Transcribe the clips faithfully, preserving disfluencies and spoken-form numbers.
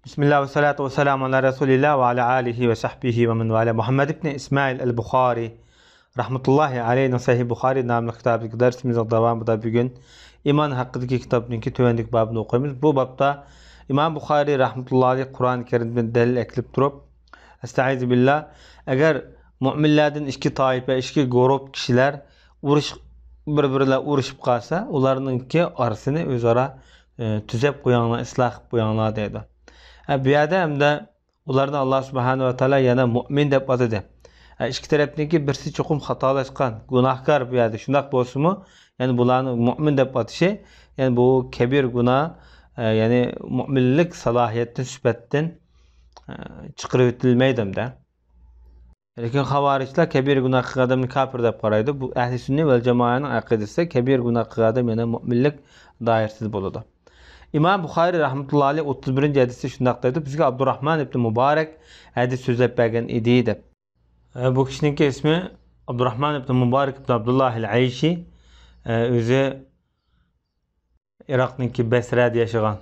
بىسمىللا ۋەسسالاتۇ ۋەسسالامۇ ئالا رەسۇلىللا ۋە ئالا ئالىھى ۋە سەھبىھى ۋە مەن ۋالا. مۇھەممەد ئىبنى ئىسمائىل ئەل بۇخارى رەھمەتۇللاھى ئەلەيھىنىڭ سەھىھ بۇخارى ناملىق كىتابىدىكى دەرسىمىزنىڭ داۋامىدا بۈگۈن ئىمان ھەققىدىكى كىتابنىڭكى تۆۋەندىكى بابىنى ئوقۇيمىز. بۇ بابتا ئىمام بۇخارى رەھمەتۇللاھى ئەلەيھ قۇرئان كەرىمدىن دەلىل ئەكېلىپ تۇرۇپ، ئەستەئىزۇ بىللا، ئەگەر مۆمىنلەردىن ئىككى تائىپە، ئىككى گۇرۇپ كىشىلەر ئۇرۇش، بىر-بىرى بىلەن ئۇرۇشۇپ قالسا، ئۇلارنىڭكى ئارىسىنى ئۆزئارا، ئى، تۈزەپ قويۇڭلار، ئىسلاھ قىلىپ قويۇڭلار دەيدۇ. ھە، بۇ يەردە ھەمدە ئۇلارنى ئاللا سۇبھانەھۇ ۋە تائالا يەنە مۆمىن دەپ ئاتىدى. ھە، ئىككى تەرەپنىڭكى بىرسى چوقۇم خاتالاشقان، گۇناھكار بۇ يەردە. شۇنداق بولسىمۇ، يەنى بۇلارنى مۆمىن دەپ ئاتىشى، يەنى بۇ كەبىر گۇناھ، ئە، يەنى مۆمىنلىك سالاھىيەتتىن، سۈپەتتىن، ئە، چىقىرىۋېتىلمەيدۇ ھەمدە. لېكىن خاۋارىجلار كەبىر گۇناھ قىلغان ئادەمنى كاپىر دەپ قارايدۇ. بۇ ئەھلى سۈننە ۋەل جامائەنىڭ ئەقىدىسى، كەبىر گۇناھ قىلغان ئادەم يەنە مۆمىنلىك دائىرىسىدە بولىدۇ. ئىمام بۇخارى رەھمەتۇللا ئەلەيھ ئوتتۇز بىرىنچى ھەدىستە شۇنداق دەيدۇ، بىزگە ئابدۇراھمان ئىبنى مۇبارەك ھەدىس سۆزلەپ بەرگەن ئىدى دەپ. ئە، بۇ كىشىنىڭكى ئىسمى ئابدۇراھمان ئىبنى مۇبارەك ئىبنى ئابدۇللاھىل ئەيشى. ئە، ئۆزى ئىراقنىڭكى بەسرەدە ياشىغان.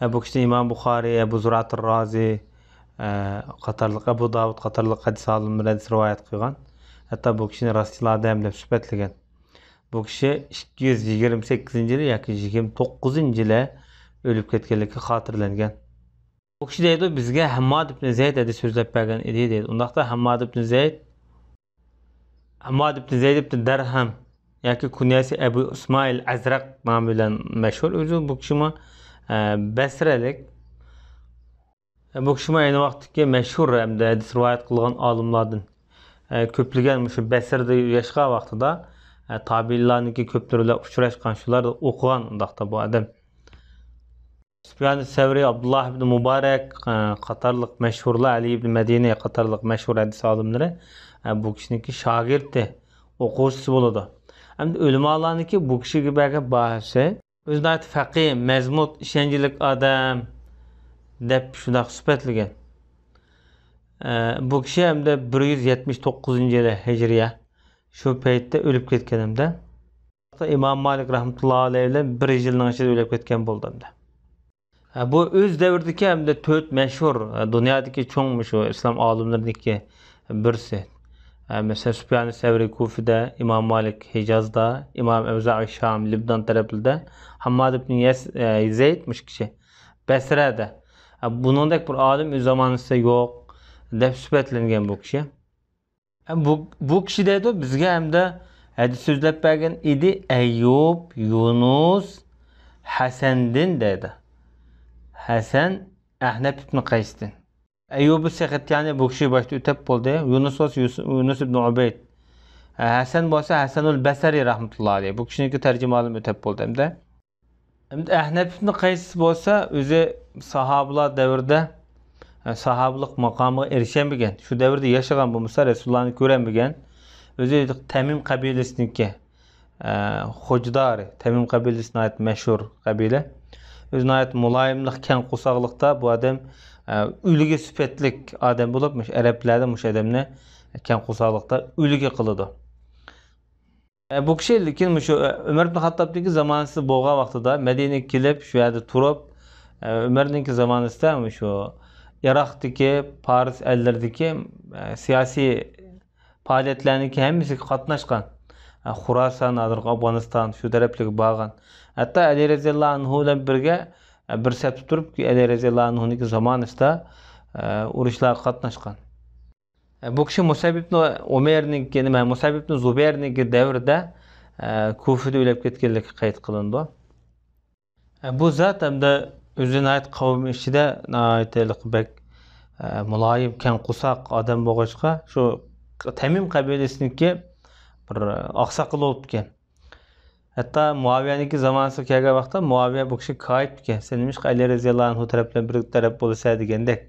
ئە، بۇ كىشىدىن ئىمام بۇخارى، ئەبۇ زۇرئەتۇر رازى، ئە، قاتارلىق، ئەبۇ داۋۇد قاتارلىق ھەدىس ئالىملىرى ھەدىس رىۋايەت قىلغان. ھەتتا بۇ كىشىنى راستچىل ئادەم دەپ سۈپەتلىگەن. بۇ كىشى ئىككى يۈز يىگىرمە سەككىزىنچى يىلى ياكى يىگىرمە توققۇزىنچى يىلى ئۆلۈپ كەتكەنلىكى خاتىرىلەنگەن. بۇ كىشى دەيدۇ، بىزگە ھەمماد ئىبنى زەيد ھەدىس سۆزلەپ بەرگەن ئىدى دەيدۇ. ئۇنداقتا ھەمماد ئىبنى زەيد، ھەمماد ئىبنى زەيد ئىبنى دەرھەم ياكى كۇنيەسى ئەبۇ ئىسمائىل ئەزرەق نامى بىلەن مەشھۇر. ئۆزى بۇ كىشىمۇ، ئە، بەسرەلىك. بۇ كىشىمۇ ئەينى ۋاقىتتىكى مەشھۇر ھەمدە ھەدىس رىۋايەت قىلغان ئالىملاردىن، ئە، كۆپلىگەن مۇشۇ بەسرىدە ياشىغان ۋاقتىدا، ئە، تابىئىنلارنىڭكى كۆپلىرى بىلەن ئۇچراشقان، شۇلاردا ئوقۇغان ئۇنداقتا بۇ ئادەم. سۇپيان سەۋرى، ئابدۇللا ئىبنى مۇبارەك، ئە، قاتارلىق مەشھۇرلار، ئەلى ئىبنى مەدىنى قاتارلىق مەشھۇر ھەدىس ئالىملىرى، ئە، بۇ كىشىنىڭكى شاگىرتى، ئوقۇغۇچىسى بولىدۇ. ئەمدى ئۆلىمالارنىڭكى بۇ كىشىگە بەرگەن باھاسى، ئۆزى ناھايىتى فەقىھ، مەزمۇت، ئىشەنچلىك ئادەم دەپ شۇنداق سۈپەتلىگەن. ئە، بۇ كىشى ئەمدى بىر يۈز يەتمىش توققۇزىنچى يىلى ھىجرىيە. شۇ پەيتتە ئۆلۈپ كەتكەن ئەمدى. ئىمام مالىك رەھمەتۇللا ئەلەيھ بىلەن بىر يىلنىڭ ئىچىدە ئۆلۈپ كەتكەن بولدى ئەمدى. ھە، بۇ ئۆز دەۋرىدىكى ھەمدە تۆت مەشھۇر، ھە، دۇنيادىكى چوڭ مۇشۇ ئىسلام ئالىملىرىنىڭكى بىرسى. ھە، مەسىلەن، سۇپيان سەۋرى كۇفىدە، ئىمام مالىك ھىجازدا، ئىمام ئەۋزائى شام، لىبنان تەرەپلىرىدە، ھامماد ئىبن يەس-، ئە، زەيد مۇشۇ كىشى بەسرەدە. ھە، بۇنىڭدەك بىر ئالىم ئۆز زامانىسىدا يوق دەپ سۈپەتلەنگەن بۇ كىشى. بۇ، بۇ كىشى دەيدۇ، بىزگە ھەمدە ھەدىس سۆزلەپ بەرگەن ئىدى ئەييۇب، يۇنۇس، ھەسەندىن دەيدۇ. ھەسەن ئەھنەپ ئىبن قەيستىن. ئەييۇبى سەختىيانى بۇ كىشى باشتا ئۆتەپ بولدى. يۇنۇس بولسا يۇس-، يۇنۇس ئىبن ئۇبەيد. ھەسەن بولسا ھەسەنۇل بەسرى رەھمەتۇللا ئەلەيھ. بۇ كىشىنىڭكى تەرجىمىھالىمۇ ئۆتەپ بولدى ھەمدە. ئەمدى ئەھنەپ ئىبن قەيس بولسا ئۆزى ساھابىلار دەۋرىدە، ئە، ساھابىلىق ماقامىغا ئېرىشەلمىگەن. شۇ دەۋردە ياشىغان بولمىسا، رەسۇلۇللانى كۆرەلمىگەن. ئۆزى تەمىم قەبىلىسىنىڭكى، ئە، خوجىدارى. تەمىم قەبىلىسى ناھايىتى مەشھۇر قەبىلە. ئۆزى ناھايىتى مۇلايىملىق، كەڭ قورساقلىقتا بۇ ئادەم، ئە، ئۈلگە سۈپەتلىك ئادەم بولۇپ، مۇشۇ ئەرەبلەردە مۇشۇ ئادەمنى كەڭ قورساقلىقتا ئۈلگە قىلىدۇ. ئە، بۇ كىشى، لېكىن مۇشۇ، ئە، ئۆمەر ئىبن خاتتابنىڭكى زامانىسىدا بولغان ۋاقتىدا مەدىنىگە كېلىپ، شۇ يەردە تۇرۇپ، ئە، ئۆمەرنىڭكى زامانىسىدا مۇشۇ ئىراقتىكى، پارس ئەللىرىدىكى، ئە، سىياسىي پائالىيەتلەرنىڭكى ھەممىسىگە قاتناشقان. ئە، خۇراسان، ھازىرقى ئافغانىستان، شۇ تەرەپلەرگە بارغان. ھەتتا ئەلى رەزىياللاھۇ ئەنھۇ بىلەن بىرگە، ئە، بىر سەپتە تۇرۇپ، ئەلى رەزىياللاھۇ ئەنھۇنىڭكى زامانىسىدا، ئە، ئۇرۇشلارغا قاتناشقان. بۇ كىشى مۇسەب ئىبن ئۇمەيرنىڭكى، نېمە، مۇسەب ئىبن زۇبەيرنىڭكى دەۋرىدە، ئە، كۇفىدا ئۆلۈپ كەتكەنلىكى قەيت قىلىنىدۇ. ئە، بۇ زات ھەمدە ئۆزى ناھايىتى قەۋم ئىچىدە ناھايىتى بەك، ئە، مۇلايىم، كەڭ قورساق ئادەم بولغاچقا، شۇ تەمىم قەبىلىسىنىڭكى بىر ئاقساقىلى بولۇپتىكەن. ھەتتا مۇئاۋىيەنىڭكى زامانىسىغا كەلگەن ۋاقىتتا مۇئاۋىيە بۇ كىشىگە كايىپتىكەن. سەن نېمىشقا ئەلى رەزىياللاھۇ ئەنھۇ تەرەپ بىلەن بىر تەرەپ بولىسەن دېگەندەك،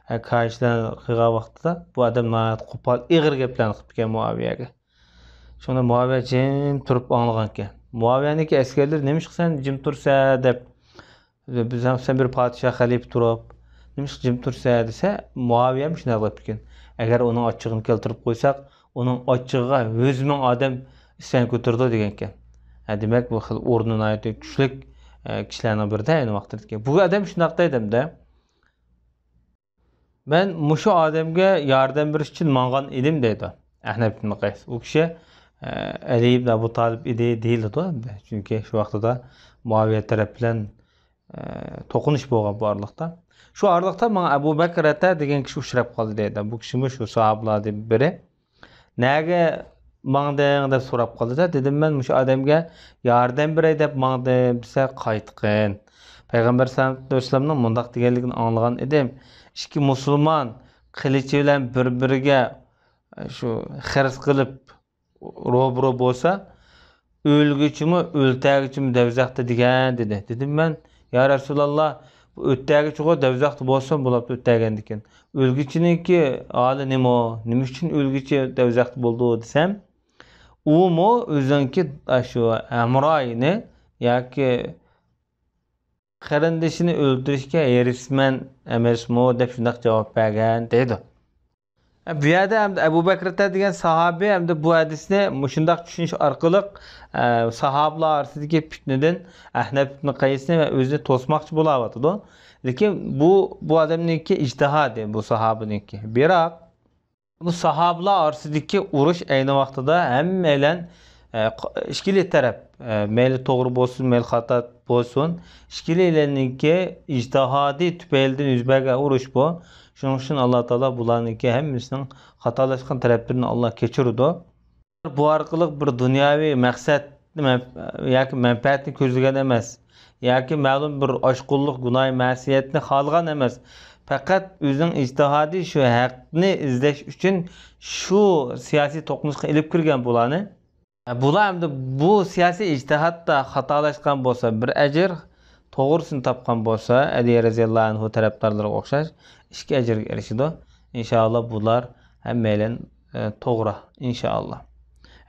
ئە، كايىشلارنى قىلغان ۋاقتىدا بۇ ئادەم ناھايىتى قوپال، ئېغىر گەپلەرنى قىپتىكەن مۇئاۋىيەگە. شۇڭا مۇئاۋىيە جىم تۇرۇپ ئاڭلىغانىكەن. مۇئاۋىيەنىڭكى ئەسكەرلىرى نېمىشقا سەن جىم تۇرسەن دەپ، بىز ھەم سەن بىر پادىشاھ خەلىپە تۇرۇپ، نېمىشقا جىم تۇرسەن دېسە، مۇئاۋىيەمۇ شۇنداق دەپتىكەن. ئەگەر ئۇنىڭ ئاچچىقىنى كەلتۈرۈپ قويساق، ئۇنىڭ ئاچچىقىغا يۈز مىڭ ئادەم ئىسيان كۆتۈرىدۇ دېگەنكەن. ھە، دېمەك، بۇ خېلى ئورنى ناھايىتى كۈچلۈك، ئە، كىشىلەرنىڭ بىرىدە ئەينى ۋاقىتتىكى. بۇ ئادەم شۇنداق دەيدۇ ھەمدە. مەن مۇشۇ ئادەمگە ياردەم بېرىش ئۈچۈن ماڭغان ئىدىم، دەيدۇ ئەھنەف ئىبن قەيس. ئۇ كىشى، ئە، ئەلى ئىبن ئەبۇ تالىپ ئىدى دېيىلىدۇ. چۈنكى شۇ ۋاقتىدا مۇئاۋىيە تەرەپ بىلەن، ئە، توقۇنۇش بولغان بۇ ئارىلىقتا. شۇ ئارىلىقتا ماڭا ئەبۇ بەكرەتە دېگەن كىشى ئۇچراپ قالدى، دەيدۇ. بۇ كىشىمۇ شۇ ساھابىلاردىن بىرى. نەگە ماڭدىڭ دەپ سوراپ قالدى-دە، دېدىم، مەن مۇشۇ ئادەمگە ياردەم بېرەي دەپ ماڭدىم دېسە، قايتقىن. پەيغەمبەر سەللەللاھۇ ئەلەيھى ۋەسەللەمنىڭ مۇنداق دېگەنلىكىنى ئاڭلىغان ئىدىم، ئىككى مۇسۇلمان قىلىچى بىلەن بىر-بىرىگە شۇ خەرز قىلىپ روبىرو بولسا، ئۆلگۈچىمۇ، ئۆلتەرگۈچىمۇ دوزاختا دېگەن، دېدى. دېدىم مەن، يا رەسۇلاللا، بۇ ئۆلتەرگۈچىغۇ دوزاختا بولسۇن، بولۇپتۇ ئۆلتەرگەندىكىن. ئۆلگۈچىنىڭكى ھالى نېمە؟ نېمە ئۈچۈن ئۆلگۈچى دوزاختا بولىدۇ دېسەم، ئۇمۇ ئۆزىنىڭكى ئاشۇ ھەمراھىنى ياكى قېرىندىشىنى ئۆلتۈرۈشكە ھېرىسمەن ئەمەسمۇ دەپ شۇنداق جاۋاب بەرگەن دەيدۇ. بۇ يەردە ئەمدى ئەبۇ بەكرەتە دېگەن ساھابى ئەمدى بۇ ھەدىسنى مۇشۇنداق چۈشىنىش ئارقىلىق، ئە، ساھابىلار ئارىسىدىكى پىتنىدىن ئەھنەف ئىبن قەيسنى ۋە ئۆزىنى توسماقچى بولاۋاتىدۇ. لېكىن بۇ، بۇ ئادەمنىڭكى ئىجتىھادى، بۇ ساھابىنىڭكى. بىراق، بۇ ساھابىلار ئارىسىدىكى ئۇرۇش ئەينى ۋاقتىدا ھەممەيلەن، ئە، ئىككىلى تەرەپ، ئە، مەيلى توغرا بولسۇن، مەيلى خاتا بولسۇن، ئىككىلىلەرنىڭكى ئىجتىھادى تۈپەيلىدىن يۈز بەرگەن ئۇرۇش بۇ. شۇنىڭ ئۈچۈن ئاللا تائالا بۇلارنىڭكى ھەممىسىنىڭ خاتالاشقان تەرەپلىرىنى ئاللا كەچۈرىدۇ. بۇ ئارقىلىق بىر دۇنياۋى مەقسەتنى مەن-، ياكى مەنپەئەتنى كۆزلىگەن ئەمەس، ياكى مەلۇم بىر ئاشقۇنلۇق گۇناھى مەسىيەتنى خالىغان ئەمەس. پەقەت ئۆزىنىڭ ئىجتىھادى شۇ ھەقنى ئىزدەش ئۈچۈن شۇ سىياسىي توقۇنۇشقا ئېلىپ كىرگەن بۇلارنى. بۇلار ئەمدى بۇ سىياسىي ئىجتىھادتا خاتالاشقان بولسا بىر ئەجىر، توغرىسىنى تاپقان بولسا، ئەلى رەزىياللاھۇ ئەنھۇ تەرەپدارلىرىغا ئوخشاش ئىككى ئەجىرگە ئېرىشىدۇ. ئىنشائاللا بۇلار ھەممەيلەن، ئە، توغرا، ئىنشائاللا.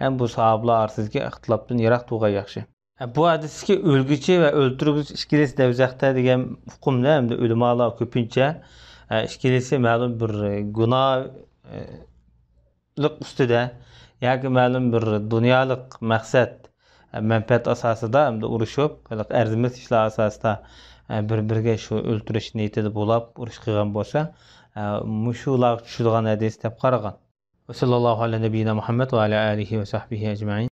ھەم بۇ ساھابىلار ئارىسىدىكى ئىختىلاپتىن يىراق تۇرغان ياخشى. ئە، بۇ ھەدىستىكى ئۆلگۈچى ۋە ئۆلتۈرگۈچى ئىككىلىسى دوزاختا دېگەن ئۇقۇمنى ئەمدى ئۆلىمالار كۆپىنچە، ئە، ئىككىلىسى مەلۇم بىر گۇناھ، ئە، لىق ئۈستىدە ياكى مەلۇم بىر دۇنيالىق مەقسەت، مەنپەئەت ئاساسىدا ئەمدى ئۇرۇشۇپ، ھېلىقى ئەرزىمەس ئىشلار ئاساسىدا، بىر-بىرىگە شۇ ئۆلتۈرۈش نىيىتىدە بولاپ ئۇرۇش قىلغان بولسا، مۇشۇلارغا چۈشىدىغان ھەدىس دەپ قارىغان. وصلى الله على نبينا محمد وعلى آله وصحبه أجمعين.